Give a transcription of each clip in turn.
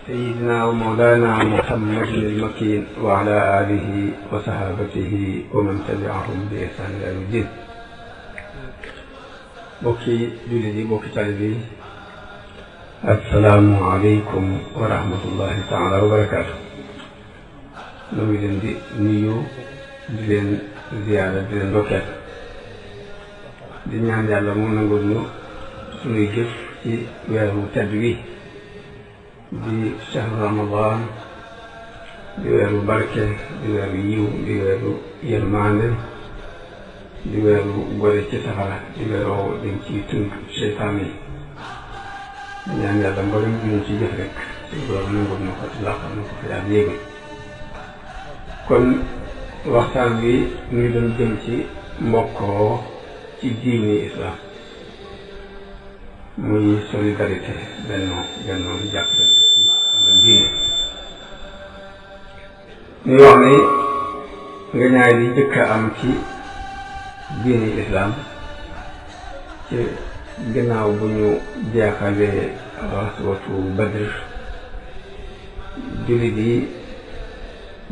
سيدنا ومولانا محمد المكين وعلى آله وصحابته ومن تبعهم بإحسان إلى يوم الدين. بوكي جولي بوكي طالبي السلام عليكم ورحمة الله تعالى وبركاته. نويلن دي نيو دين زيارة دين بوكي دي ñaan yàlla mu nangul ñu suñuy jëf ci weeru tedd wi di shahru ramadan di weeru barke di weeru yiw di weeru yërmande di weeru gore ci safara di weeru dañ ci tënk seytaan yi ñaan yàlla mboolem ñu ci jëf rek ci borom nangul na ko ci làqal na ko fa yàlla yéegal. kon waxtaan bi ñu doon jëm ci mbokkoo ci diini islam muy solidarité bennoo jàppale diine. ñu wax ni nga ñaay li jëkk a am ci diini islam ci ginnaaw bu ñu jeexalee raswatu Badr jullit yi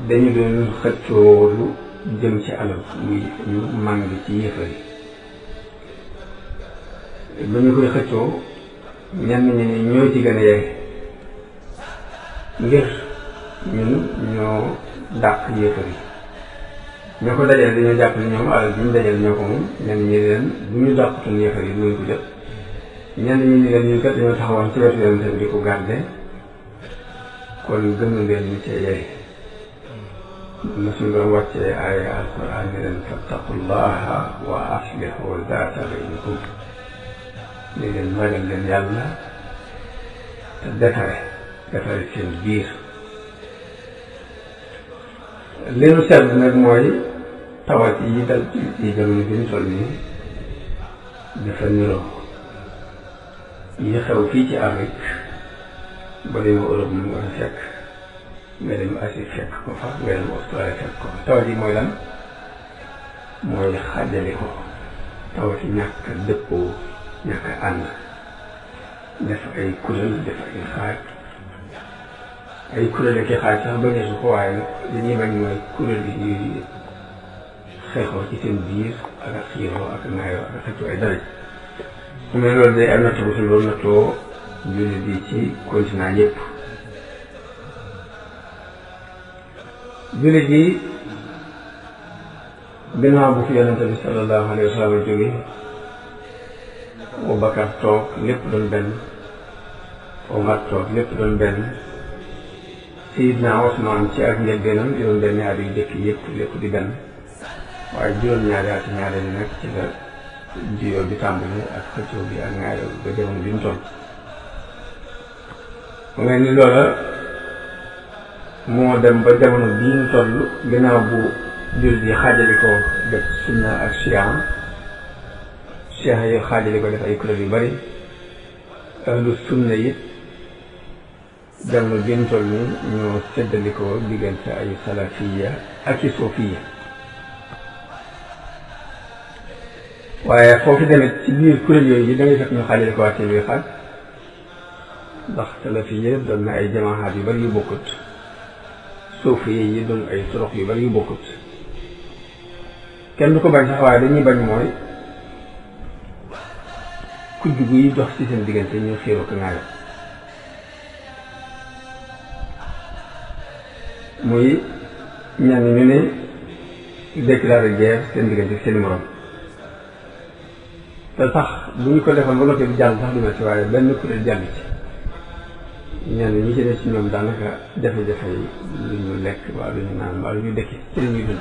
dañu doon xëccoo lu jëm ci alal muy ñu màng ci yéefar yi. ba ñu koy xëccoo ñenn ñi ne ñoo ci gën a yey ngir ñun ñoo dàq yéefar yi. ñoo ko dajale dañoo jàpp ne ñoom alal bi ñu dajale ñoo ko moom ñenn ñi leen bu ñu dàqutoon yéefar yi duñ ko jot. ñenn ñi ni leen ñun kat dañoo taxawoon ci wetu Yonent bi di ko garde kon gënu leen ñu cee yey. na suñu doon wàccee ay alquran ne leen fattaqullaha wa aslihu zaata baynikum li leen ragal leen yàlla te defare seen biir. li nu sedd nag mooy tawat yi dal ci jamono bi ñu toll nii dafa niroo yi xew fii ci Afrique ba dem Europe mu nga fekk nga dem Asie fekk ko fa nga dem Australie fekk ko fa. tawat yi mooy lan? mooy xaajale ko tawat yi ñàkk dëppoo ñàkk ànd def ay kuréel def ay xaaj ay kuréel ak i xaaj sax ba su ko waaye li ñuy bañ mooy kuréel yi ñuy xeexoo ci seen biir ak ak xiiroo ak naayoo ak xëccoo ay dara. mu ne loolu day am nattoo si loolu nattoo jullit bi ci continent yëpp. jullit yi gannaaw bu fi yonente bi sallallahu alayhi wa sallam jóge Abubakar toog lépp doon benn, Omar toog lépp doon benn, Seydina Usmaan ci ak njëlbeenam juróom benn at yu jëkk yëpp lépp di benn, waaye juróom-ñaari at ñaareel nag ci la juyoo bi tàmbali ak xëccoo bi ak ñaareel ba jamono bi mu toll. mu mel ni loola moo dem ba jamono bii mu toll gannaaw bu jullit yi xaajali ko def sunna ak siyaan cheikh yi xaajali ko def ay kuréel yu bari. ahlu sunna it jamono bi mu toll nii ñoo seddali ko diggante ay salafiya ak i suufiya. waaye foofu demee ci biir kuréel yooyu yi da ngay fekk ñu xaajali ko waat seen xaaj ndax salafiya doon na ay jamaahaat yu bari yu bokkut, suufiya yi doon ay torox yu bari yu bokkut. kenn du ko bañ sax waaye dañuy bañ mooy kujj guy dox ci seen diggante ñu xiiroo ko ŋaayoo muy ñenn ñu ne déclaré guerre seen diggante seen morom. te sax bu ñu ko defoon ba noppi jàll sax du metti waaye benn kuréel jàll ci ñenn ñi ci des ci ñoom daanaka jafe-jafe yi lu ñu lekk waa lu ñu naan waa lu ñu dëkki ci la ñuy dund.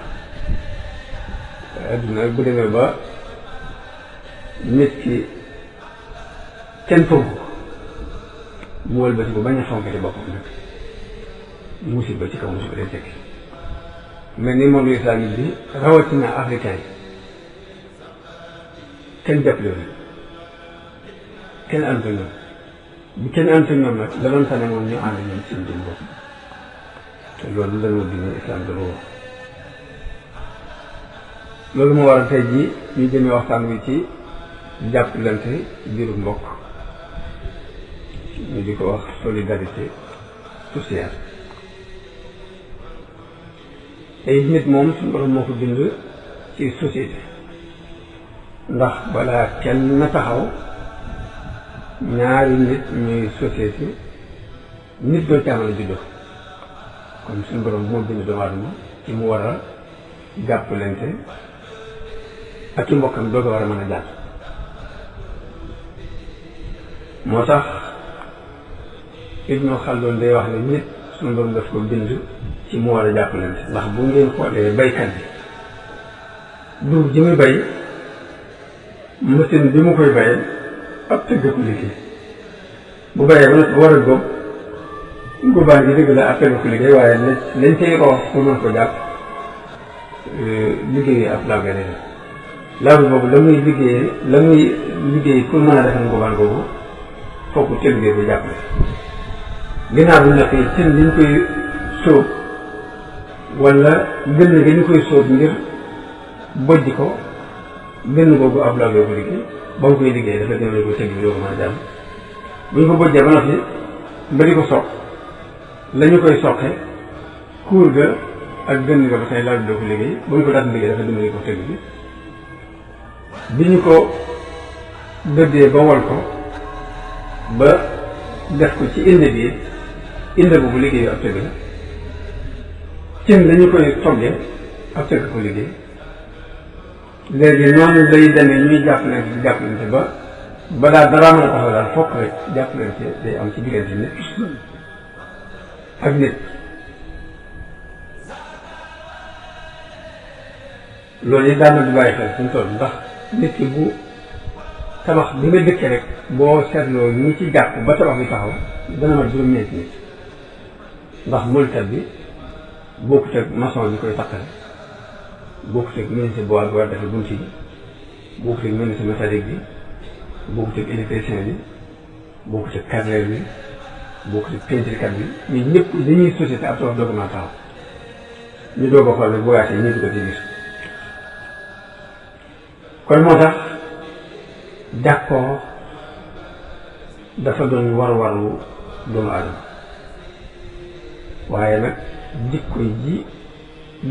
adduna bu demee ba nit ki kenn foofu mu wëlbati ko bañ a fonkati boppam nag musiba ci kaw musiba day tekki mel ni monde islamique bi rawatina africain yi kenn jàppale wu kenn ànd ak ñoom bu kenn ànd ak ñoom nag la doon tane moom ñu ànd ñoom seen jëm bopp te loolu lañu diine islam da woo loolu moo waral tey jii ñu jëmee waxtaan wi ci jàppalante biiru mbokk ñu di ko wax solidarité sociale tey nit moom suñu borom moo ko bind ci société ndax balaa kenn na taxaw ñaari nit ñuy société nit doo caaman a juddoo kon suñu borom moo bind doomu aadama ci mu war a jàppalante ak ci mbokkam doo ko war a mën a jàpp moo tax Ibnu Xaldun day wax ne nit suñu borom daf ko bind ci mu war a jàppalante ndax bu ngeen xoolee baykat bi dugub ji muy bay machine bi mu koy bayee ab tëgg ko liggéey bu bayee ba nag war a góob góobaan gi dëgg la ab tëgg ko liggéey waaye lañ cay roof pour mën ko jàpp liggéey ab lawbe lay def lawbe boobu la muy liggéey pour mën a defal góobaan boobu foofu tëgg bi jàppale ginnaaw bi nag cin liñ koy sóob wala gën gi ñu koy sóob ngir bojj ko gën boobu ab lawbe ko liggéey ba mu koy liggéey dafa demee ko tëgg bi doo ko mën a jàmm bu ñu ko bojjee ba noppi ba di ko soq la ñu koy soqe kuur ga ak gën ga ba tey lawbe doo ko liggéey bu ñu ko daan liggéey dafa demee ko tëgg bi ñu ko dëddee ba wol ko ba def ko ci inde bi inde boobu liggéeyu ab tëgg la cin dañu koy togge ab tëgg ko liggéey léegi noonu lay demee ñuy jàppalante ba balaa dara mën a taxaw daal fokk rek jàppalante day am ci diggante nit ak nit loolu yi daan na di bàyyi xel suñu toll ndax nit ki bu tabax bi nga dëkkee rek boo seetloo ñi ci jàpp ba tabax bi taxaw dana mat juróom-ñeenti nit ndax molkat bi bokkut ak maçon bi koy takkale bokkut ak menuisier bois bi war defee bunt yi bokkut ak menuisier métallique bi bokkut ak électricien bi bokkut ak carreleur bi bokkut ak peinturekat bi ñun ñëpp dañuy société ab tabax doog a mën a taxaw ñu doog a xool rek bu yaatee ñu di ko ci gis kon moo tax d'accord dafa doon war-waru doomu aadama waaye nag jikko ji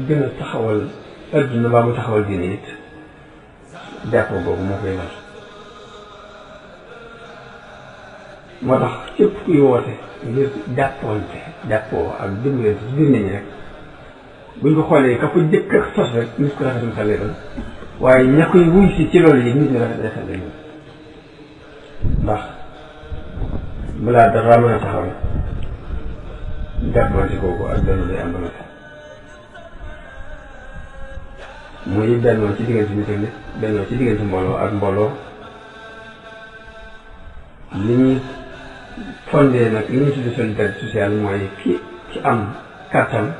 gën a taxawal adduna baa mu taxawal diine it jàppoo boobu moo koy lal moo tax képp kuy woote ngir jàppoo ak dimbalante ci biir nit ñi rek buñ ko xoolee ka ko jëkk ak sos rek nit ko rafetum xel lay doon waaye ña koy wuy si ci loolu yi nit ñi rafet ay xel lay doon ndax balaa dara mën a taxaw jàppante kooku ak benn day am ba noppi muy bennoo ci diggante nit ak nit bennoo ci diggante mbooloo ak mbooloo li ñuy fondé nag li ñuy tudde solidarité sociale mooy ki am kàttan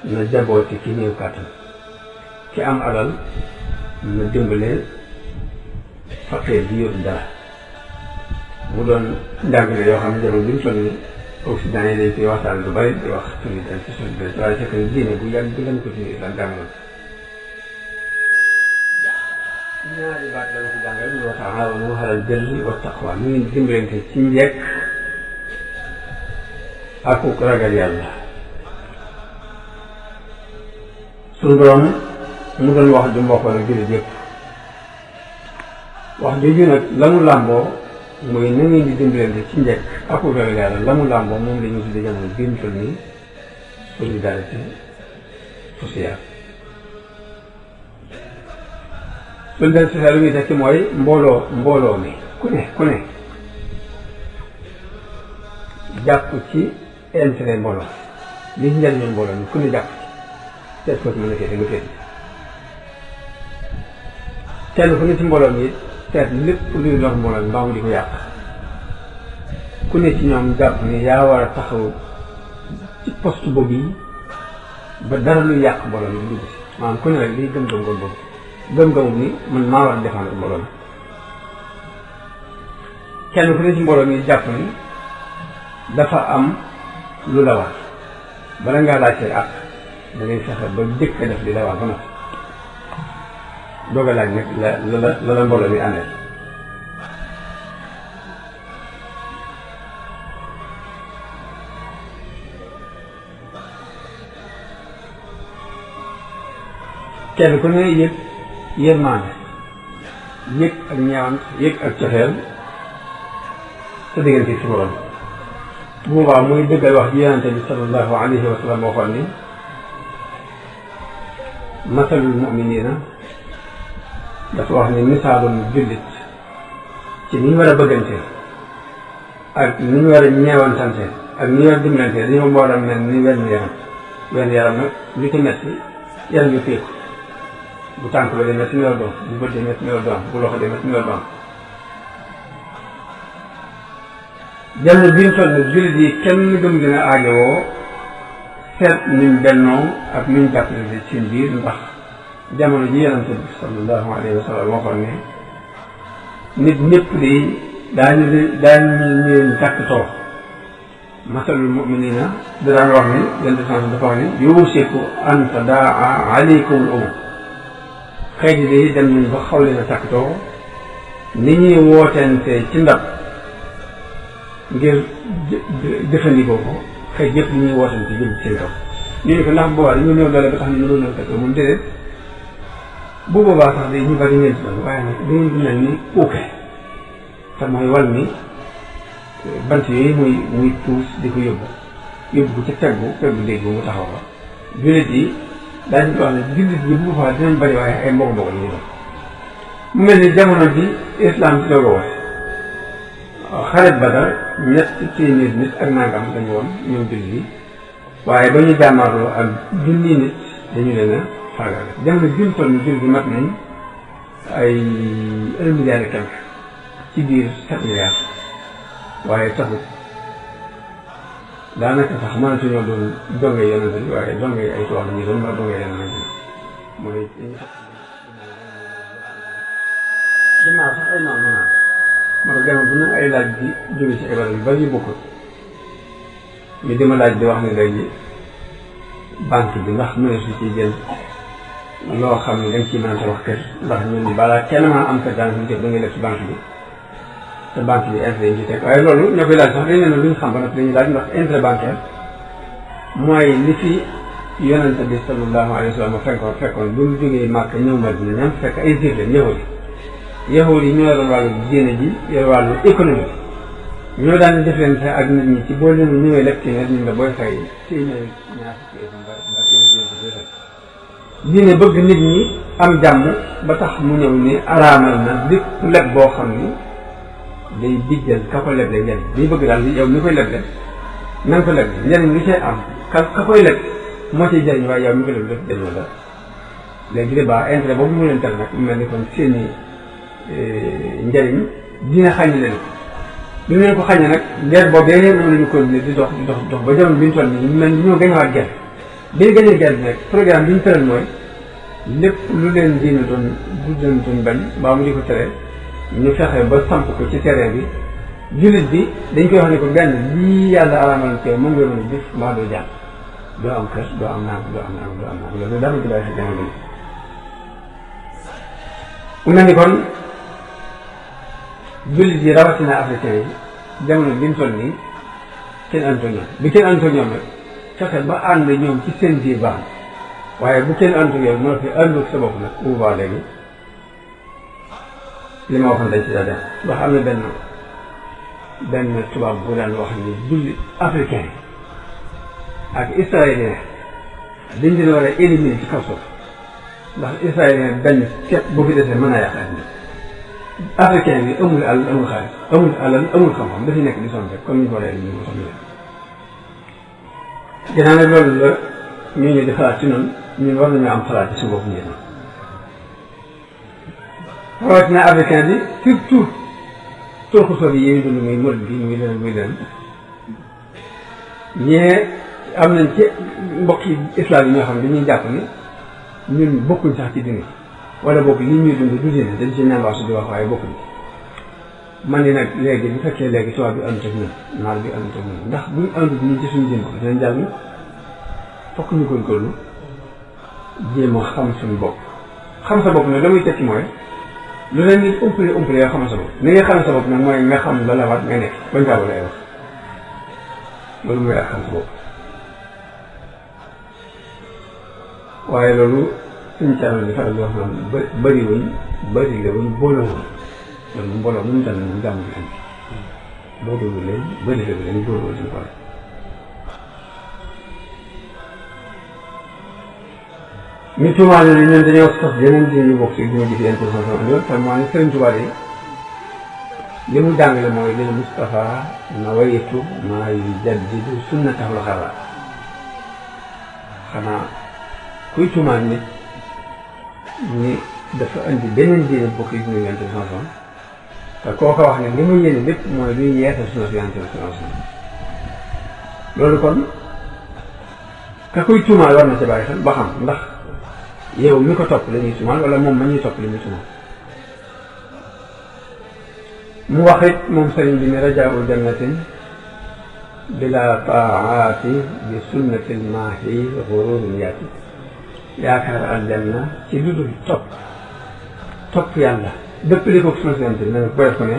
na jabooti ki néew kàttan ki am alal na dimbale faqir bi yor dara mu doon njàngale yoo xam ne jamono bi mu toll nii Occident yi dañ koy waxtaan lu bari di wax solidarité waaye fekk na diine bu yàgg lañ ko tuddee islam jàngaloon ñaari baat la ko jàngal ñu wa taawanu alal birri wa taqwa ñu ngi dimbalante ci njekk ak ragal yàlla suñu borom mu doon wax ju mbokkoon ak jullit yëpp wax jooju nag la mu làmboo mooy na ngeen di dimbalante ci njekk ak ragal yàlla la mu làmboo moom la ñu tuddee jamono bii ñu toll nii solidarité sociale. solidarité sociale li muy tekki mooy mbooloo mi ku ne jàpp ci intérêt mbooloo li ci njëriñu mbooloo mi ku ne jàpp ci seet ko ci mën a féete nga féete kenn ku ne ci mbooloo mi seet lépp luy lor mbooloo mi mbaa mu di ko yàq ku ne ci ñoom jàpp ni yaa war a taxaw ci poste boobu yi ba dara lu yàq mbooloo mi du dugg si maanaam ku ne rek liy gëm-gëm boobu gëm-gëmu ni man maa war a défendre mbooloo mi kenn ku ne ci mbooloo mi jàpp ni dafa am lu la war bala ngaa laajte ak da ngay fexe ba jëkk a def li la war ba noppi doog a laaj nag la mbooloo mi àndee kenn ku ne yëg yërmaande yëg ak ñeewant yëg ak cofeel sa diggante ci borom bu boobaa muy dëggal wax ji yonente bi sallallahu alayhi wa sallam waxoon ni masalul muminina dafa wax ni misaalum jullit ci ni ñu war a bëggante ak ni ñu war a ñeewantante ak ni ñu war a dimbalante dañoo war a mel ni wenn yaram nag lu ci metti yaram yu féeku bu tànk ba demee si meew doom bu bët demee si meew doom bu loxo demee si meew doom jamono bi ñu toll nag jullit yi kenn gëm gën a aajowoo seet nuñ bennoo ak nuñ jàppale seen biir ndax jamono ji yonente bi sallallahu alayhi wa sallam waxoon ne nit ñëpp di daañu leen jàkkatoo masalul muminina da daan wax ni yonente bi dafa wax ni yuusiku an tadaa alaykum al umam xëy na day dem nañ ba xaw leen a takkatoo ni ñuy wootente ci ndab ngir jëfandikoo ko xëy yëpp li ñuy wootente jëm ci seen kaw ñu ne ko ndax boobaa dañoo néew doole ba tax ñu doon takkatoo moom déedéet bu boobaa sax day ñu bari ñeenti doon waaye nag dangeen di mel ni uuke te mooy wal mi bant yooyu muy tuus di ko yóbbu ko ca peggu dégg bu mu taxaw fa jullit yi daañu ko wax ne jullit yi bu boobaa dinañ bari waaye ay mbokk la ñuy doon mu mel ni jamono bi islam ci doog a woote xaret Badar ñetti téeméer nit ak nangam dañu woon ñoom jullit yi waaye ba ñu jàmmaarloo ak junni nit dañu leen a faagaale jamono bi ñu toll ni jullit yi mat nañ ay 1 milliard et quelque ci biir 7 milliards waaye taxut daanaka sax mënatuñoo doon donge yonente bi waaye donge ay tubaab la ñuy doon wala donge yeneen nañ mooy ginnaaw sax ay noonu naan moo tax jamono bu ne ay laaj bi jóge ci ay barab yu bari yu bokkul ñu dima laaj di wax ne léegi banque bi ndax mëne su ci jël loo xam ne dañ ciy mën a tabax kër ndax ñun balaa kenn mën a am kër daanaka ñu def da ngay def ci banque bi te banque bi intérêt yi ñu teg waaye loolu ñoo koy laaj sax dañ ne lu ñu xam ba nag dañuy laaj ndax intérêt bancaire mooy li fi yonente bi sallallahu alayhi wa sallam fekkoon bu mu jógee Màkka ñëw Madina ñam fekk ay jiir leen yahud yi ñoo yoroon wàllu diine ji yor wàllu économie ñoo daan deflante ak nit ñi ci boo leen ñëwee lekk téeméer ñu la booy fay téeméer ñaar diine bëgg nit ñi am jàmm ba tax mu ñëw ni araamal na lépp leb boo xam ni day bijjal ka ko leble njëriñ day bëgg daal yow mi koy leble na nga ko leble njëriñ li cay am ka koy leb moo ciy jëriñ waaye yow mi koy leble def jëriñoo dara léegi de baax intérêt boobu mu leen tere nag mu mel ni kon seeni njëriñ dina xàññi leen bi mu leen ko xàññee nag guerre boobu yéen moom la ñu continuer di dox ba jamono bi ñu toll nii mel ni ñoo gañewaat guerre bi ñu gañee guerre bi nag programme bi ñu tëral mooy lépp lu leen diine doon bañ mbaa mu di ko tere ñu fexe ba samp ko ci terrain bi jullit bi dañ koy wax ne ko benn lii yàlla araamal ci moom nga mën a def mbaa doo jàpp doo am kër doo am naan loolu dara ci bàyyi xel jamono bi mu mel ni kon jullit yi rawatina africain yi jamono bi ñu toll nii kenn àndut ak ñoom bi kenn àndut ak ñoom rek fexe ba ànd ñoom ci seen biir baax waaye bu kenn àndut ak yow moo fi àndut ak sa bopp nag bu boobaa léegi li ma waxoon dañ ci daa dem ndax am na benn tubaab bu daan wax ni jullit africain ak israélien dañ leen war a éliminer ci kaw suuf ndax israélien benn képp bu fi desee mën a yàq àddina africain bi amul alal amul xaalis amul alal amul xam-xam dafay nekk di sonn rek comme ni ñu ko war a éliminer mu sonn leen ginnaaw nag loolu la ñu di xalaat ci noonu ñun war nañoo am xalaat ci su bopp ñeen rawatina africain bi surtout turxusoo yi yéen dund muy murid bi muy leneen ñee am nañ ci mbokki islam yi ñoo xam ne dañuy jàpp ni ñun bokkuñ sax ci dini wala bokk li ñuy dund du dina dañ ci nambaasu di wax waaye bokkuñ man ni nag léegi bu fekkee léegi tubaab bi àndut ak ñun naar bi àndut ak ñun ndax buñ àndut ñun ci suñu jëm ko dinañ jàll ñu fokk ñu góorgóorlu jéem a xam suñu bopp xam sa bopp nag la muy tekki mooy lu leen nit umpale yoo xam sa bopp ni nga xam sa bopp nag mooy nga xam la la war nga nekk bañ kaa ba lay wax loolu mooy ak xam sa bopp waaye loolu suñu caroon di faral di wax naan bëri la wuñ booloo loolu mbooloo mu tam ñu gàmm gi am boo déglu leen bëri la leen booloo suñu ko ñu tuumaale ne ñun dañoo sos yeneen di ñu bokk si dina gis yenn position loolu tam maa ngi Sëriñ Tuubaa yi li mu jàngale mooy lil Mustafa nawaytu maa yujaddidu sunnatahu l-xarra xanaa kuy tuumaal nit ni dafa andi beneen diine bokk yi dina yenn position te koo ko wax ne li mu yéene lépp mooy luy yeesal sunna si yenn position loolu kon ka kuy tuumaal war na ci bàyyi xel ba xam ndax yow mi ko topp la ñuy tuumaal wala moom ma ñuy topp la ñuy tuumaal mu wax it moom sëriñ bi ne rajaa'u jannatin bila taa'aati bi sunnatil maahi gururun yaati yaakaar aljanna ci lu dul topp yàlla dëppale ko sunna si na nga def ko ne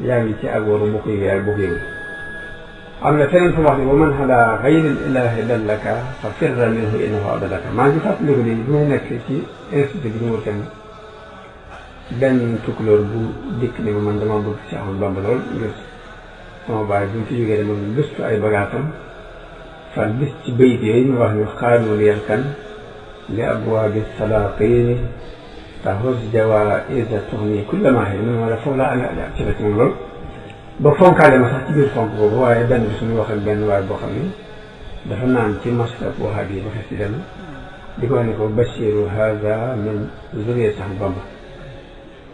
yaa ngi ci ak waru bokk yi ak bokk yi am na feneen fu wax ne wa man ala gayril ilaahi dallaka fa firra minhu innahu adallaka maa ngi fàttaliku léegi bi may nekk ci institut bi ñu war kenn benn tukulóor bu dikk ne ma man dama bëgg ci Ahmadu Bamba lool ngir sama baay bi mu fi jógee dama gëstu ay bagaatam fan bis ci bayit yooyu ñu wax ni xaalu liyal kan li abwaabi salaatini tahus jawaa'iza tughni kulla maahin man wala foofu laa amee ci la ci moom lool ba fonkaale ma sax ci biir fonk boobu waaye benn bi suñu wax ak benn waaye boo xam ne dafa naan ci masrab wahaab yi ba xes ci dem di ko wax ne ko Bachiru haada min zurriyati Ahmadu Bamba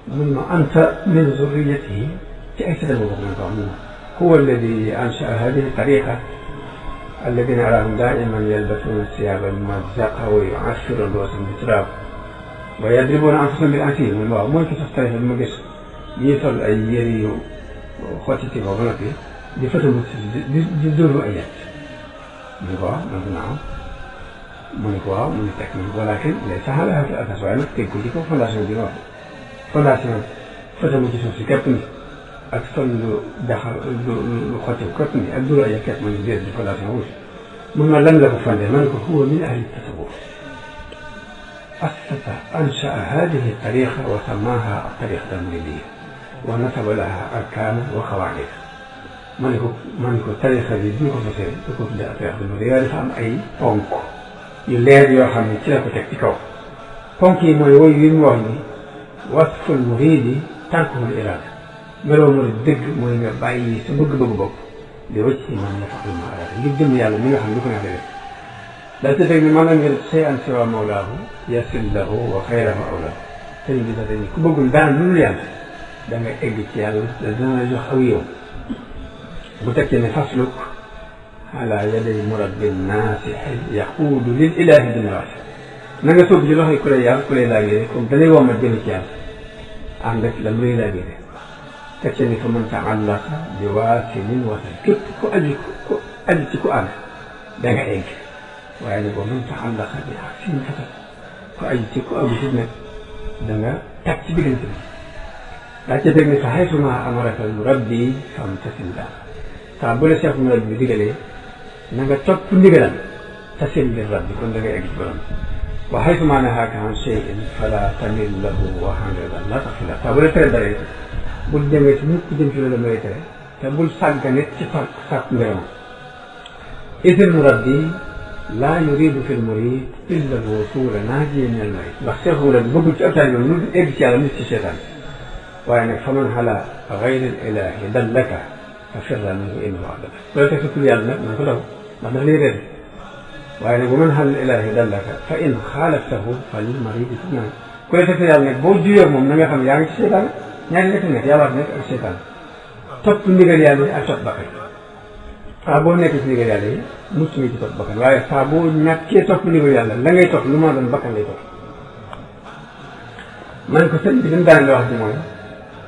mun ma anta min zurriyatihi ci ay sëtam bokk nañ ko wax mun ma huwa alladi anshaa hadihi tariqa alladina araahum daiman yalbasuuna siyaaba mazzaqa wa yu'assiruna ru'uusahum bi turaab wa yadribuuna anfusahum bil ansiir mun ma waaw mooy ki sax tariqa bi ma gis yi sol ay yëri yu xotti ci ko ba noppi di fëtamu di dóoru ay yet mu ne ko waaw man ko naaw mu ne ko waaw mu ne teg mu ne ko walakin laysa alaa haazal asaas waaye nag teg ko ci ko fondation bi nga wax fondation fëtamu ci suuf si képp ni ak sol lu jaxal lu xotti képp ni ak dóoru ay yet képp man ne déet di fondation wuti mun ma lan la ko fondé man ko huwa min ahli tasawuf assasa anshaa haadihi tariqa wa sammaaha tariqata al-muridiyya wa nasaba laha arkaan wa qawaa'id ma ne ko tariqa bi bi ñu ko sosee da ko tuddee tariqa bi dafa am ay ponk yu leer yoo xam ne ci la ko teg ci kaw ponk yi mooy woy wi mu wax ni wasful muriidi tarkuhul iraada meloo murid dëgg mooy nga bàyyi sa bëgg-bëgg bopp di wëcc ci man yaf'alu maa araada ngir jëm yàlla mi nga xam lu ko neex def daa ci teg ni man lam yurid shay'an siwaa mawlaahu yasil lahu wa xayrahu awlaahu sëriñ bi dafa ni ku bëggul daan lu dul yàlla da nga egg ci yàlla dana jox aw yow bu tekkee ne fasluk ala yaday murabbin naasixi yaquudu lil ilaahi bi nawaasi na nga sóob ci loxoy ku lay yàlla ku lay laabire comme da lay womat jëm ci yàlla ànd ak la mu lay laabire tekkee ne fa man taallaqa bi waasilin wasal képp ku aju ci ku àgg da nga egg waaye nag wa man taallaqa bi aksin fasal ku aju ci ku àgg ci nag da nga tag ci diggante bi daa ca teg ne fa haysumaa amaraka rabbi famtasil daal saa bu la chef murabbi bi digalee na nga topp ndigalam tasil li rabbi kon da ngay egg ci borom wa haysumaa nahaaka an shay'in fala tamil lahu wa hanridan la tax la saa bu la tere dara bul demee ci mukk jëm ci loolu may tere te bul sàggane ci sàkk ngërëmam isil murabbi laa yuridu fil murid illa al-wusuula naajiyan min al-marid ndax chef murabbi bëggul ci abtaal yoon lu egg ci yàlla nit ci seetaan waaye nag fa man ala gayril ilaahi dallaka fa firra minhu innahu adallaka loolu teg sa tur yàlla nag na ko daw ndax daf lay réer waaye nag wa man ala ilaahi dallaka fa in xaalaftahu fa lil maridi fitna ku la teg sa yàlla nag boo juyee moom na nga xam yaa ngi ci seytaane ñaari nekk nekk yàlla nekk ak seytaan topp ndigal yàlla yi ak topp bakkan saa boo nekk ci ndigal yàlla yi mucc nga ci topp bakkan waaye saa boo ñàkkee topp ndigal yàlla la ngay topp lu ma doon bakkan lay topp man ko sëñ bi li mu daan la wax ci mooy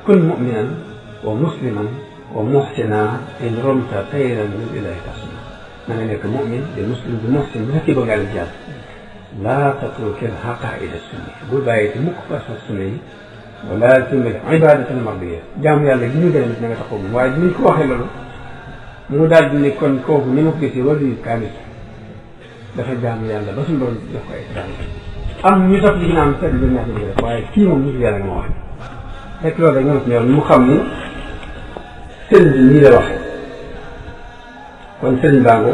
kun mu'minan wa musliman wa muhsina in romta tayran min ilahi tasma na nga nekk mu'min di muslim di muhsin bi fekkee bëgg yàlla ci yàlla laa tatrukil haqaa'ida sunni bul bàyyi te mukk pas-pas sunna yi wala tumil ibadatal mardiya jaamu yàlla gi ñu gën a nit na nga taxaw moom waaye bi ñu ko waxee loolu mu daal di ne kon kooku ni ma ko gisee wala yu kaamil dafa jaamu yàlla ba suñu doon jox ko ay tànk am ñu topp ci ginnaaw seet bi ñaata def waaye kii moom nitu yàlla nga ma wax fekk loolu rek ñoo ci ñor mu xam ni sëriñ bi nii la waxee kon sëriñ baango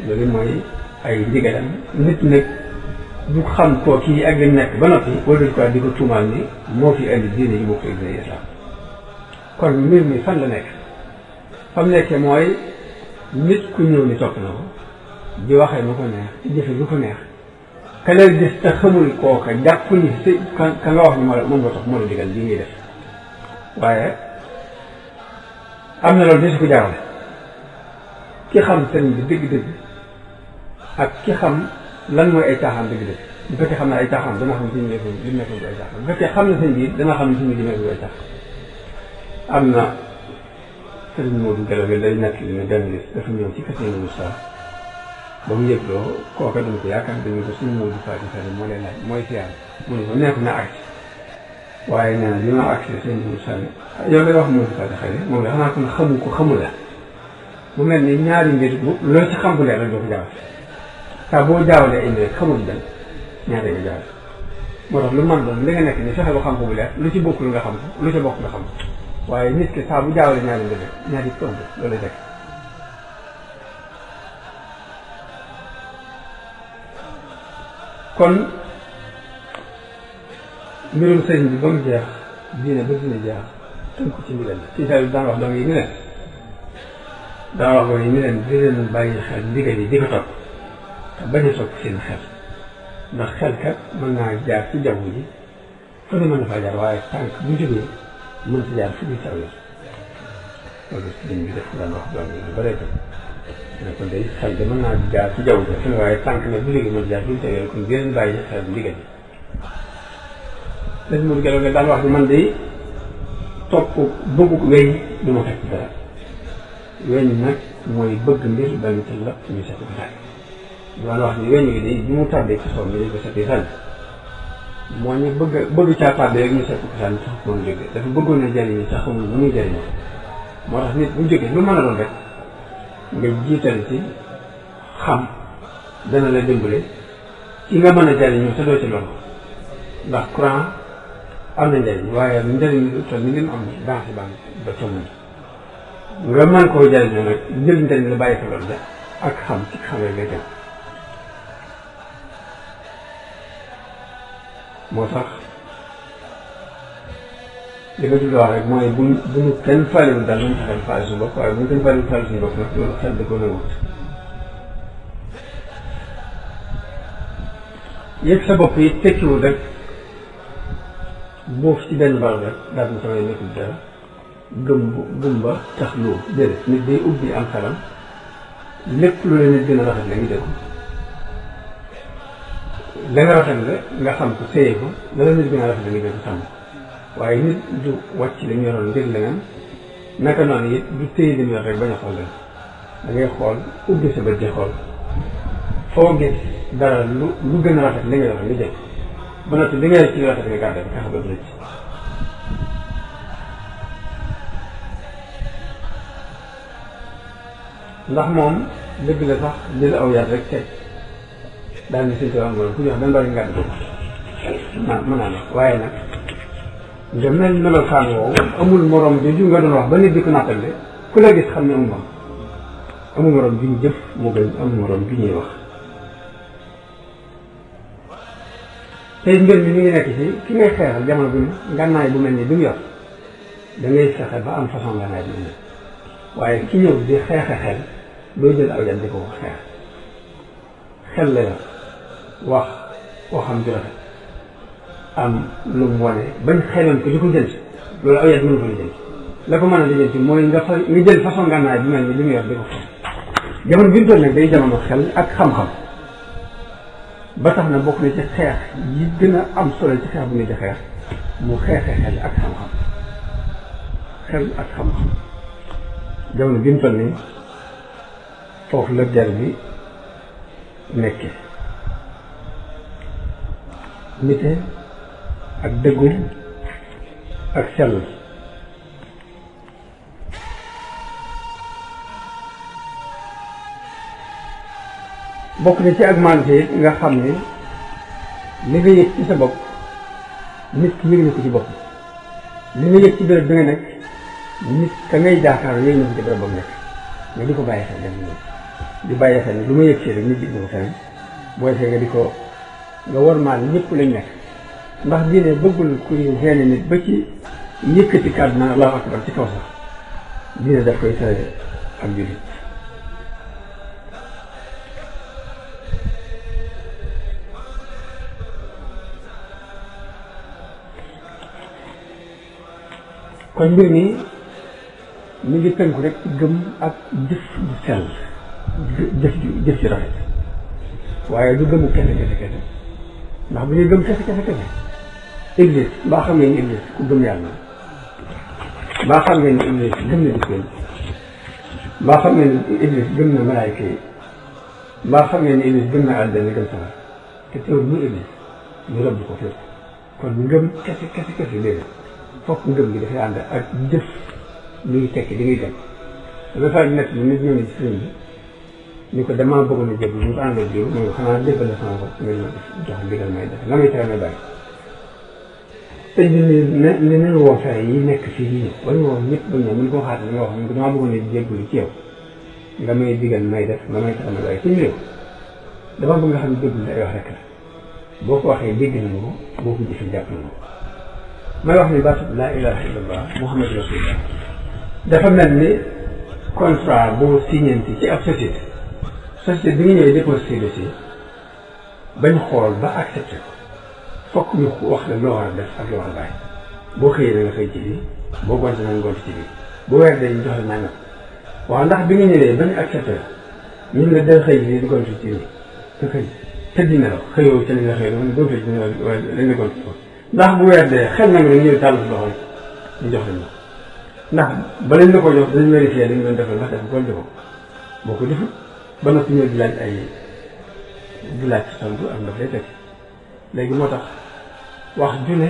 loolu mooy ay ndigalam nit nag du xam koo kii ak li nekk ba noppi wala ko di ko tuumaal ni moo fi indi diine yi moo fi indi islam kon mbir mi fan la nekk fa mu nekkee mooy nit ku ñëw ni topp na ko di waxee lu ko neex di jëfe lu ko neex ka lay gis te xamul kooka jàpp ni si ka nga wax ni moom nga topp moo la digal li ngay def waaye am na loolu di su ko jaarale ki xam sëriñ bi dëgg-dëgg ak ki xam lan mooy ay caaxaan dëgg-dëgg bu fekkee xam ne ay caaxaan dana xam ne suñu nekkoon li nekkoon du ay caaxaan bu fekkee xam ne sëñ bi dana xam ne suñu li nekkoon du ay caaxaan am na sëriñ Modou Gallo day nekk li ne benn bis dafa ñëw ci kese Moussa ba mu yëgloo kooka dama ko yaakaar dañu ko suñu Modou Fati Sall moo lay laaj mooy siyaar mu ne ko nekk na agsi waaye nee na li ma agsi sëñ Moussa ne yow lay wax Modou Fati Sall moom la xanaa kon xamu ko xamu la mu mel ni ñaari mbir bu loo ci xam bu leer rek doo ko jaawale saa boo jaawalee indi rek xamul dem ñaari nga jaawale moo tax lu man doon li nga nekk ni fexe ba xam ko bu leer lu ci bokkul nga xam ko lu ci bokk nga xam ko waaye nit ki saa bu jaawale ñaari mbir rek ñaari tomb loolu lay fekk kon mbirum sëriñ bi ba mu jeex diine ba dina jeex tënk ko ci ndigal ci saa yu daan wax dong yi ñu leen daa wax ko ni leen di leen bàyyi xel ndigal yi di ko topp te bañ a topp seen xel ndax xel kat mën naa jaar ci jaww ji fu ne mën na faa jaar waaye tànk bu jógee mën si jaar fu ñu saw yoon loolu sëriñ bi def ko daan wax doom yi lu bëree tam ne kon day xel de mën naa jaar ci jaww ji fu ne waaye tànk nag bu jógee mën si jaar fu ñu saw yoon kon di leen bàyyi xel ndigal yi sëriñ Modou Gallo nga daan wax ni man day topp bëggu wéy du ma fekk dara weñ nag mooy bëgg mbir ba ñu tëll ñu seet ko sànni loolu wax ni weñ gi day bi mu tàbbee ci soom bi dañ ko seetee sànni moo ñu bëgg caa tàbbee rek ñu seet ko sànni sax ko jógee dafa bëggoon a jëriñu sax xamul nu muy jëriñoo moo tax nit bu jógee lu mën a doon rek nga jiital ci xam dana la dimbale ci nga mën a jëriñoo te doo ci loolu ndax courant am na njëriñ waaye njëriñ li toll ni li mu am dans si banque ba comm nga mën koo jëriñoo nag jël njëriñ la bàyyi ko loolu de ak xam ci xamee nga jëm moo tax li nga tudd wax rek mooy buñu kenn faalewul daal nañ fexeel faale suñu bopp waaye buñu kenn faalewul faale suñu bopp nag loolu xel da ko nanguwut yëg sa bopp yi tekkiwul rek boofu ci benn barab rek daal na samay nekkul dara gumba tax loo déedéet nit day ubbi am xelam lépp lu la nit gën a rafet la ngi dégg la nga rafet la nga xam ko séye ko la la nit gën a rafet la ngi dégg xam waaye nit du wàcc la ñu yoroon ngir leneen naka noonu it du téye li mu yor rek bañ a xool leen da ngay xool ubbi sa bët di xool foo gis dara lu gën a rafet li nga yor nga jël ba noppi li nga yor ci rafet nga gàdde ba tax ba du ci ndax moom dëgg la sax jël aw yar rek teg daal ni suñ ko am ku jox dañ bari ngàdd ko mën naa nekk waaye nag nga mel melokaan woowu amul morom ju nga doon wax ba nit di ko nattale ku la gis xam ne amul morom ju ñu jëf moo gën amul morom ju ñuy wax tey mbir mi mi ngi nekk ci ki ngay xeexal jamono bi ngànnaay bu mel ni bi mu yor da ngay fexe ba am façon ngànnaay bi mu waaye ki ñëw di xeexe xel doo jël aw yan di ko xeex xel la yor wax xam ju rafet am lu mu wane bañ xeloon ko li ko jël loolu aw yat mënu ko lijjanti la ko mën a lijjanti mooy nga jël façon ngànnaay bi mel ni li mu yor di ko xool jamono bi ñu toll nag day jamono xel ak xam-xam ba tax na bokk na ci xeex yi gën a am solo ci xeex bu ne di xeex mu xeexe xel ak xam-xam jamono bi ñu toll nii foofu la jar bi nekke nite ak dëggu ak sell bokk na ci ak mante nga xam ne li nga yëg ci sa bopp nit ki yëg na ko ci bopp li nga yëg ci béréb bi nga nekk nit ka ngay jaakaar yëg na ko ci béréb ba mu nekk nga di ko bàyyi xel dem di bàyyi xel ne lu ma yëg ci rek nit yëg na ko feneen booy fee nga di ko nga war maal ñëpp lañ nekk ndax diine bëggul kuy gêné nit ba ci yëkkati kàddu na allahu akbar ci kaw sax diine daf koy tere ak jullit kon mbir mi ngi tënku rek ci gëm ak jëf ju sell jëf ju rafet waaye du gëmu kese ndax bu ñuy gëm kese Iblis mbaa xam ngeen ni Iblis ku gëm yàlla mbaa xam ngeen ni Iblis gëm na dikkee mbaa xam ngeen ni Iblis gëm na malaayka yi mbaa xam ngeen ni Iblis gëm na àddina gëm sawar te teewul muy Iblis ñu rëbb ko fépp kon ngëm kese léegi fokk ngëm gi dafay ànd ak jëf luy tekki di ngay dem dama fay nekk bi nit ñëw ne ci sëriñ bi ni ko damaa bëggoon a jëb ñu ko àndal jiw mooy xanaa déggale sama bopp nga ma jox ndigal may def la may tere may bàyyi sëñ bi ni nañu woo fere yi nekk fii yi ñëw wala woo ñëpp ba ñëw mun koo xaat li nga wax ko damaa bëggoon a jébbalu ci yow nga may digal may def nga may tere may bàyyi suñu réew dama bëgg nga xam ne déggul ay wax rek la boo ko waxee dégg nañu ko boo ko jëfee jàpp nañu ko may wax ni baatu laa ilaha illallah muhammadu rasulullah dafa mel ni contrat boo signanti ci ab société bi nga ñëwee déposé dossier bañ xool ba accepté ko fokk ñu wax la loo war a def ak loo war a bàyyi boo xëyee da nga xëy ci lii boo gonte na nga gont ci lii bu weer dee ñu jox la nangam waaw ndax bi nga ñëwee bañ accepté la ñun la da xëy lii di gont ci lii nga xëy tëddi na la xëyoo ci li nga xëy noonu gonte ci wala dañ la gont ko ndax bu weer dee xel na nga ñëw tàll loxo ñu jox lañ ndax ba lañ la ko jox dañ vérifié dañ doon defal ndax def ko defoo boo ko defut ba noppi ñëw di laaj tontu am daf lay teg léegi moo tax wax ju ne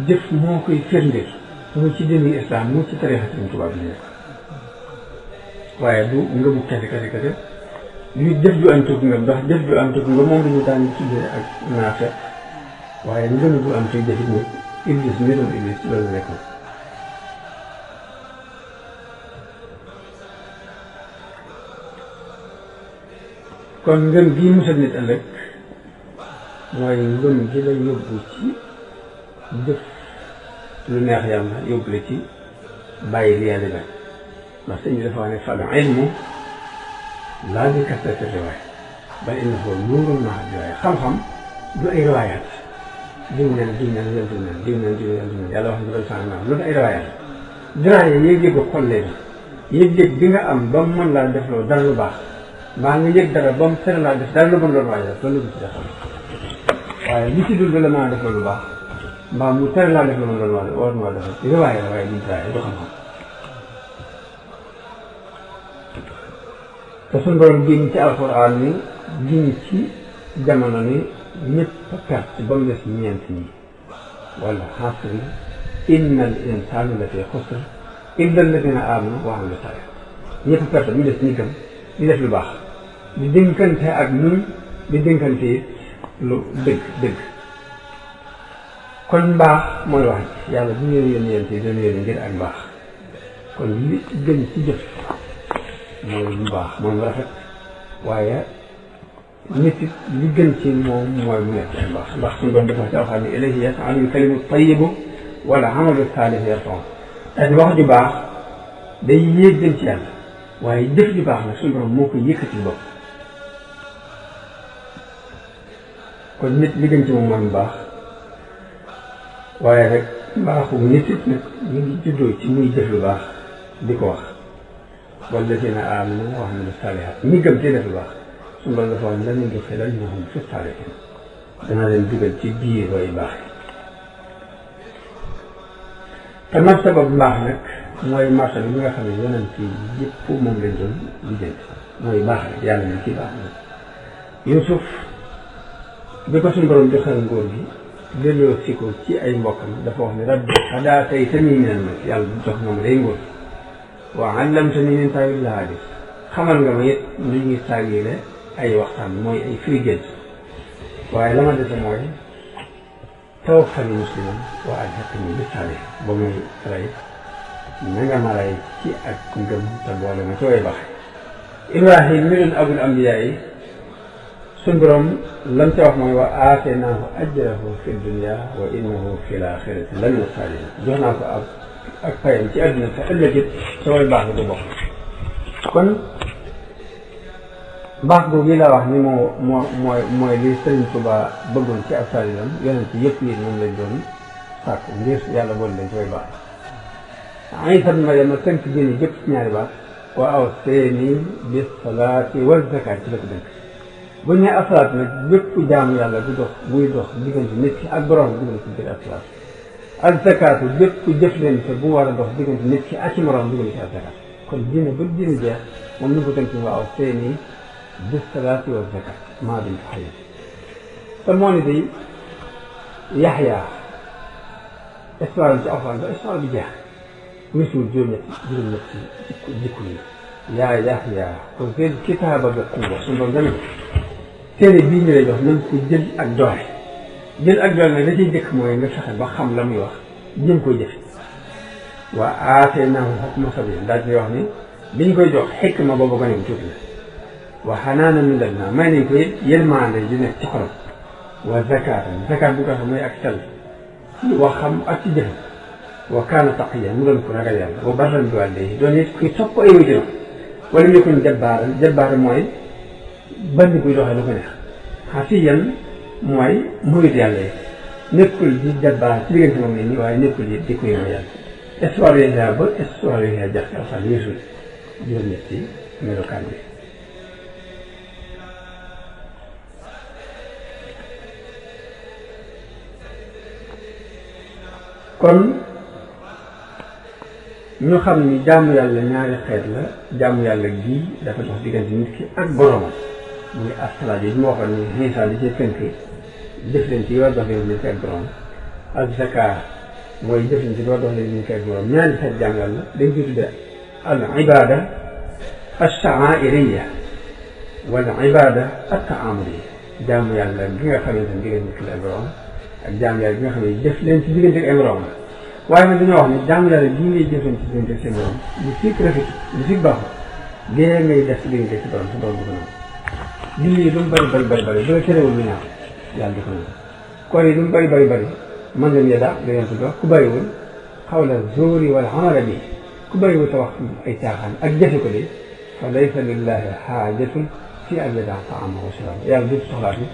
jëf moo koy firndeel mu ci diini islam mu ci tarixa Sëriñ Tuubaa bi nekk waaye du ngëmu kese luy jëf ju am tugg nga ndax jëf ju am tugg nga moom dañu daan tuddee ak naafeq waaye ngëmu bu am tugg jëfit moom Iblis mi doon Iblis ci loolu nekkoon kon ngëm gii musal nit ëllëg mooy ngëm gi la yóbbu ci jëf lu neex yàlla yóbbu la ci bàyyi li yàlla bañ ndax sëñ bi dafa wax ne fal ilmu laa bi kasrati riwaaya bal innahu nuurun maa riwaaya xam-xam du ay riwaayaat diw neen yàlla wax ne bal sànq naa loolu ay riwaayaat diraaya yëg-yëgu xol leen yëg-yëg bi nga am ba mu mën laa def loolu dara lu baax mbaa nga yëg dara ba mu tere laa def dara lu bon loolu waaye loolu la ci defal waaye li ci dul la mën a def lu baax mbaa mu tere laa def lu bon loolu war na defal riwaaya la waaye duñ riwaaya du xam-xam te suñu borom giñ ci alxuraan ni giñ ci jamono ni ñëpp perte ba mu des ñeent ñi wala xasri inna al insana la fi xusr illa alladina amanu wa amilu saalihaat ñëpp perte ba mu des ñi gëm di def lu baax di dénkante ak ñun di dénkante lu dëgg kon mbaax mooy wax yàlla bu ñu yónni yéen ci doon yónni ngir ak mbaax kon li gën ci jëf mooy lu baax mooy mu rafet waaye nit it li gën ci moom mooy mu nekk ak mbaax ndax suñu doon dafa ci alxam ne ilayhi yas'adu kalimu tayyibu wala amalu saalih yarfa'u ak wax ju baax day yéeg jëm ci yàlla waaye jëf ju baax nag suñu borom moo ko yëkkati bopp kon nit li gën ci moom mooy mu baax waaye rek mbaaxu nit it nag ñu ngi juddoo ci muy jëf lu baax di ko wax wallazina aamanu wa amilu saalihaat ñi gëm te def lu baax suñu borom dafa wax ne lan yudxilannahum fi saalihiin dana leen dugal ci biir way baax yi te martaba bu baax nag mooy martaba bi nga xam ne yonent yi yëpp moom lañ doon lijjanti mooy baax rek yàlla nañ ci baax na Yuusuf bi ko suñu borom joxal nguur gi delloo si ko ci ay mbokkam dafa wax ne rabbi hadaaytanii minal mulk yàlla jox nga ma day nguur wa allamtanii min ta'wiilil ahaadiis xamal nga ma it lu ñuy tàggile ay waxtaan mooy ay firi gént waaye la ma dese mooy tawaffanii musliman wa alhiqnii bis saalihiin ba muy rey na nga ma rey ci ak ngëm te boole ma ci way baax Ibrahim mi doon abul ambiyaa yi suñ borom lam ca wax mooy wa aataynaahu ajrahu fi dunya wa innahu fi l-aaxirati lamina saalihiin jox naa ko ak payam ci àdduna te ëllëg it sa way baax la du bokk kon baax googu yi la wax ni mooy li Sëriñ Tuubaa bëggoon ci ab taalibeem yonent yëpp yi moom lañ doon sàkku ngir yàlla boole leen ci way baax Iisaa ibn Maryam tënk diine jëpp ci ñaari baax wa awsaynii bis salaati waz zakaat ci la ko dënk bu ñu nee asalaat nag bépp jaamu yàlla buy dox diggante nit ki ak borom dugal ci biir asalaat ak zakaatu bépp jëflante bu war a dox diggante nit ki ak ci morom dugal ci ak zakaat kon diine ba diine jeex moom ni ko tënk wa awsaynii bis salaati waz zakaat maa dumtu hayyan te moo ne day Yaxya histoire ci Alxuraan ba histoire bi jeex weesuwul juróom-ñetti jikko yi yaa Yaxya xuzil kitaaba bi quwwa suñu doon demee téere bii ñu lay jox nañ ko jël ak doole nag da ciy jëkk mooy nga fexe ba xam la muy wax jëm koy jëfe wa aataynaahu hukma sabiyyan daal di wax ni biñ koy jox xikma boobu gone bu tuuti la wa hanaanan min ladunaa may nañ ko it yërmande di nekk ci xolam wa zakaat bu ko xam mooy ak sell ci waxam ak ci jëfam wa kaana taqiyyan mu doon ko ragal yàlla wa barran bi waalidayhi doon it kuy topp ay waajuram wala ñu kon jabbaaran mooy bandi buy doxee lu ko neex xasiyan mooy muyut yàlla yi nekkul di jabbaar ci diggante moom ne nii waaye nekkul di ko yóbbu yàlla histoire yooyu yaa ba histoire yooyu yaa jax ci alxuraan yéesul juróom-ñetti melokaan bi kon ñu xam ni jaamu yàlla ñaari xeet la jaamu yàlla gii dafa dox diggante nit ki ak boromam muy asalaat yi ma waxoon ni Iisaa di ci tënk jëflante yi war dox leen nit ki ak borom ak zakaat mooy jëflante yi war dox leen nit ki ak borom ñaari xeet jaamu yàlla dañ koy tudde al ibaada ash-sha'aa'iriyya wala ibaada at-ta'aamuliyya jaamu yàlla gi nga xamante ne diggante nit ki ak borom ak jaamu yàlla gi nga xam ne jëf leen ci diggante ak ay borom la waaye nag dañoo wax ne jaamu yàlla bii ngay jëflante ci diggante ak seen borom lu fi rafet lu fi baaxul dee ngay def ci diggante ci borom sa borom bu ko noonu julli lu mu bëri bu la terewul lu ñaaw yàlla di ko noonu koor yi lu mu bëri mën nañ ya daa dañoo tudd ku bëriwul xawla zuuri wala amala bi ku bëriwul sa wax ay caaxaan ak jëfe ko de fa laysa lillahi xaajatun fi an yadaa ta'amahu wa sharaabahu yàlla du soxlaat ni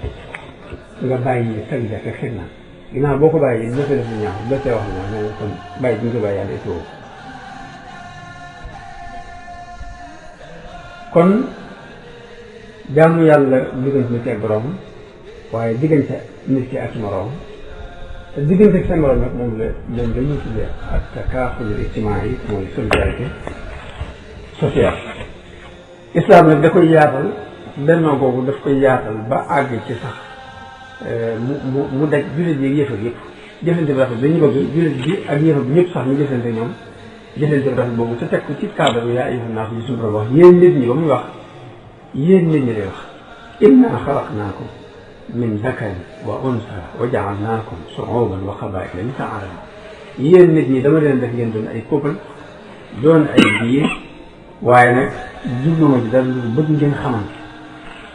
nga bàyyi sag lekk ak xet naan ginnaaw boo ko bàyyi doo see def lu ñaaw doo see wax lu ñaaw nee na kon bàyyi bi nga ko bàyyi yàlla itoo kon jaamu yàlla diggante nit ki ak borom waaye diggante nit ki ak moroom te diggante ak seen moroom nag moom la ñuy tuddee ak takaaful ijtimaa'i mooy solidarité sociale. islam nag da koy yaatal bennoo googu daf koy yaatal ba àgg ci sax mu daj jullit yi ak yëfar yëpp jëflante bi rafet dañu bëgg jullit bi ak yëfar bi ñëpp sax ñu jëflante ñoom jëflante bi rafet boobu te teg ko ci cadre bi yaa ayyuhan naas bi suñu borom wax yéen nit ñi ba muy wax yéen nit ñi lay wax innaa xalaqnaakum min dakarin wa unsaa wa ja'alnaakum shu'uuban wa qabaa'ila li ta'aarafu yéen nit ñi dama leen def ngeen doon ay couple doon ay biir waaye nag jubluma ci dara lu bëgg ngeen xamante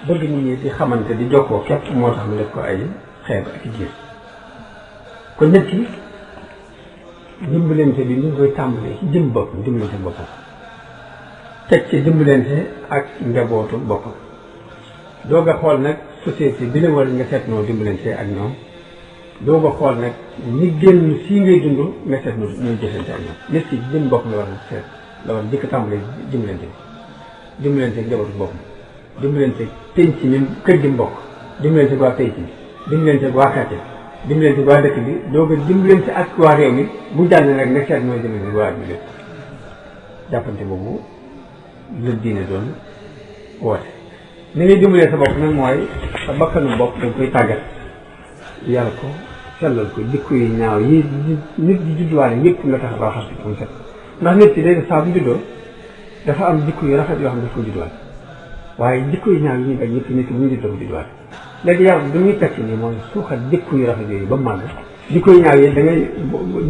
bëgg nit ñi di xamante di jokkoo képp moo tax mu def ko ay xeet ak jiir kon nit ki dimbalante bi ñu ngi koy tàmbalee ci jëm bopp dimbalante boppam teg ci dimbalante ak njabootu boppam doog a xool nag société bi la war nga seet noo dimbalante ak ñoom doo ko xool nag ñi génn sii ngay dund nga seet ñuy jëfante ak ñoom nit ki jëm bopp la war a seet la war a jëkk tàmbalee dimbalante njabootu boppam dimbalante penc mi kër gi mbokk dimbalante waa penc mi dimbalante waa quartier bi dimbalante waa dëkk bi doo ko dimbalante ak waa réew mi bu jàll rek nga seet nooy dimbalante waa bi lépp jàppante boobu la diine doon woote ni ngay dimbalee sa bopp nag mooy sa bakkanu bopp dañ koy tàggat yar ko sellal ko jikko yi ñaaw yi nit di judduwaale yëpp nga tax ba xas ko mu set ndax nit ki day def saa bu juddoo dafa am jikko yu rafet yoo xam ne daf ko judduwaale waaye jikko yu ñaaw yi ñuy bañ yëpp nit ki bu ñu juddoo ko judduwaale léegi yar bi muy tekki nii mooy suuxat jikko yu rafet yooyu ba màgg jikko yu ñaaw yi da ngay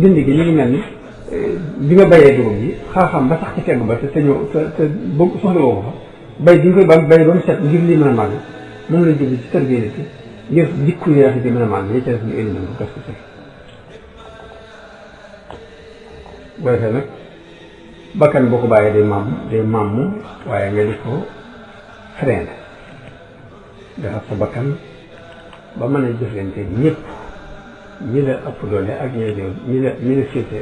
dindi gi ñu ngi mel ni bi nga bayee dugub ji xam ba sax ci fegg ba te ñëw te boobu soxla woo ko fa bay bi nga koy bay ba mu set ngir lii mën a màgg moom la jóge ci tërbiye nit ki ngir jikko yi rafet yi mën a màgg yi ca def ñu éliminer ko gas ko sëf boo defee nag bakkan boo ko bàyyee day màmm waaye nga di ko freiner defar sa bakkan ba mën a jëflante ñëpp ñi la ëpp doole ak ñi la féete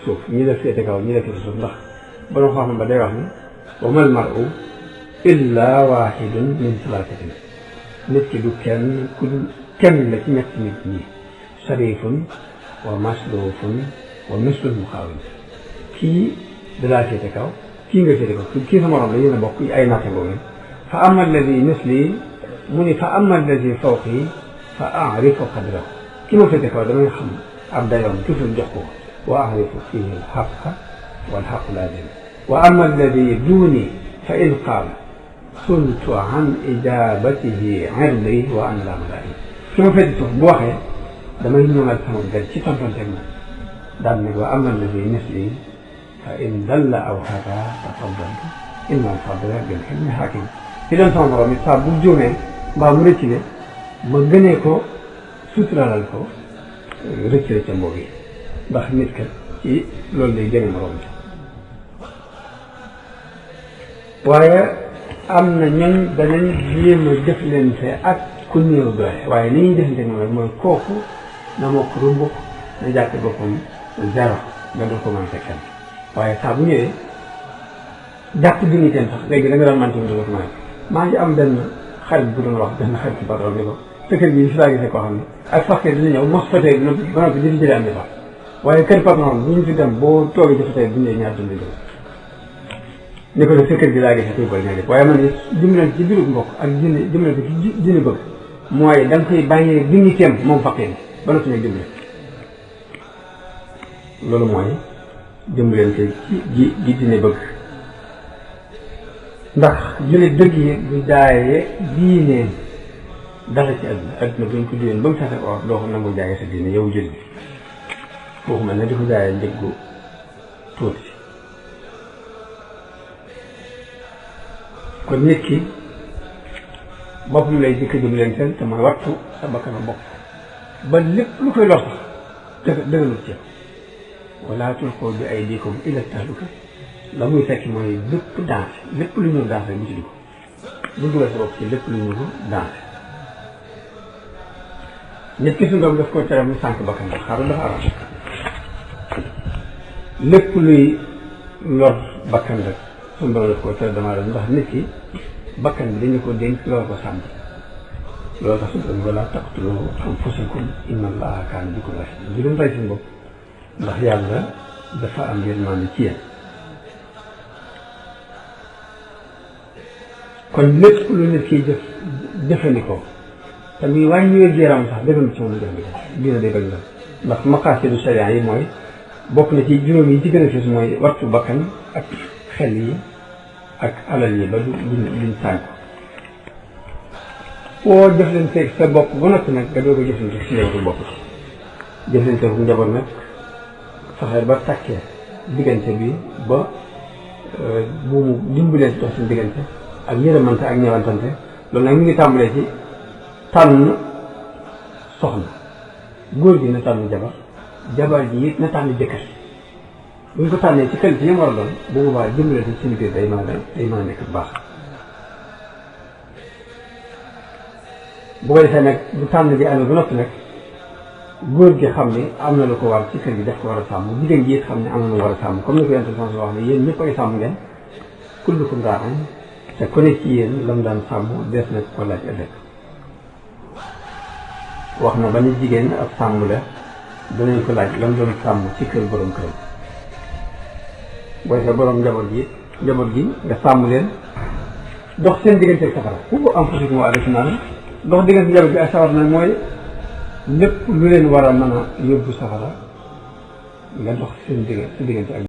suuf ñi la féete kaw ñi la féete suuf ndax borom xam ba day wax ni wa mal mar'u illa waahidun min salaasatin nit ki du kenn ku dul kenn la ci ñett nit ñi sharifun wa maslufun wa mislul muxaawin kii dalaa féete kaw kii nga féete kaw kii sa morom la yéen a bokk ay nattangoo ngeen fa ama alladi misli mu ni fa ama alladi fawqi fa arifu qadrahu ki ma féete kaw damay xam ab dayoom toujours jox ko wa arifu fihi alxaqa walxaqu laazim wa ama alladi duuni fa in qaala sultu an ijabatihi irdi wa ana la malayi ki ma féete suuf bu waxee damay ñëwal sama der ci tontonteeg moom daan ne wa ama alladi misli fa in dalla aw hada tafaddaltu inna alfadla bil hilmi hakim ki doon sama borom it saa bu juumee mbaa mu rëccile ma gënee ko suturalal ko rëccile ca mboob yi ndax nit kat ci loolu lay gënee morom bi waaye am na ñooñ danañ jéem a jëflante ak ku néew doole waaye li ñuy jëflante moom rek mooy kooku na mokk rumbux na jàppe boppam zéro nga doo ko mën a fekkal waaye saa bu ñëwee jàpp dignitéem sax léegi da nga doon manti doo ko mën a maa ngi am benn xarit bu doon wax benn xarit patron ni ko sa kër gi fi laa gisee koo xam ne ak faxte dina ñëw mos fatee ba noppi di fi jëlee am di fax waaye kër patron bu ñu fi dem boo toogee ci fatee bu ñëwee ñaar dund jël ni ko def sa kër gi laa gisee kuy bol ne waaye man ni dimbalante ci biiru mbokk ak dimbalante ci dina bëgg mooy da nga koy bàyyee dignitéem moom faxte ba noppi ngay dimbale loolu mooy dimbalante ci gi dina bëgg ndax jullit dëgg yi du jaayee diineen dara ci àdduna buñ ko diineen ba mu fexe or doo ko nangu jaayee sa diine yow jullit foofu mel ne di ko jaayee njëggu tuuti kon nit ki boppam lay jëkk dimbalanteel te mooy wattu sa bakkanu bopp ba lépp lu koy lor sax dëgganut ci wala tulquu bi aydiikum ila tahluka la muy fekk mooy lépp dansé lépp lu ñu dansé bu ci dugg bu dugal sa bopp ci lépp lu ñu dansé nit ki suñu doom daf ko tere mu sànq bakkan bi xaaral dafa aram lépp luy lor bakkan rek suñu doom daf ko tere dama def ndax nit ki bakkan bi dañu ko dénk loolu ko sàmm loolu tax suñu doom wala taqtulu anfusakum inna allaha kaana bikum rahiima du leen rey seen bopp ndax yàlla dafa am yërmande ci yéen kon lépp lu nit kiy jëfandikoo te muy wàññi wér-gu-yaram sax dëgg ci moom jëfandikoo dina day bañ la ndax maqaasidu sharia yi mooy bokk na ci juróom yi ci gën a fës mooy wattu bakkan ak xel yi ak alal yi ba duñ sànk foo jëflanteeg sa bopp ba noppi nag nga doog a jëflanteeg si njabootu bopp ci jëflanteeg bu njaboot nag fexe ba takkee diggante bi ba bu mu dimbalee dox seen diggante ak yërëmante ak ñëwantante loolu nag ñu ngi tàmbalee ci tànn soxna góor gi na tànn jabar ji it na tànn jëkkër bu ñu ko tànnee ci qualité yi mu war a doon bu boobaa dimbalante ci seen biir day mën a nekk bu baax bu ko defee nag bu tànn bi amee ba noppi nag góor gi xam ne am na lu ko war ci kër gi daf ko war a sàmm jigéen ji it xam ne am na lu war a sàmm comme ni ko yonent bi wax ne yéen ñëpp ay sàmm ngeen kullukum raa'in te ku ne ci yéen lam daan sàmm des na ko laaj ëllëg wax na ba ni jigéen ab sàmm la danañ ko laaj lam doon sàmm ci kër borom këram booy sa borom njaboot gi nga sàmm leen dox seen diggante ak safara ku am fasikum wa aleykum naan dox diggante njaboot bi ak safara nag mooy lépp lu leen war a mën a yóbbu safara nga dox seen diggante ak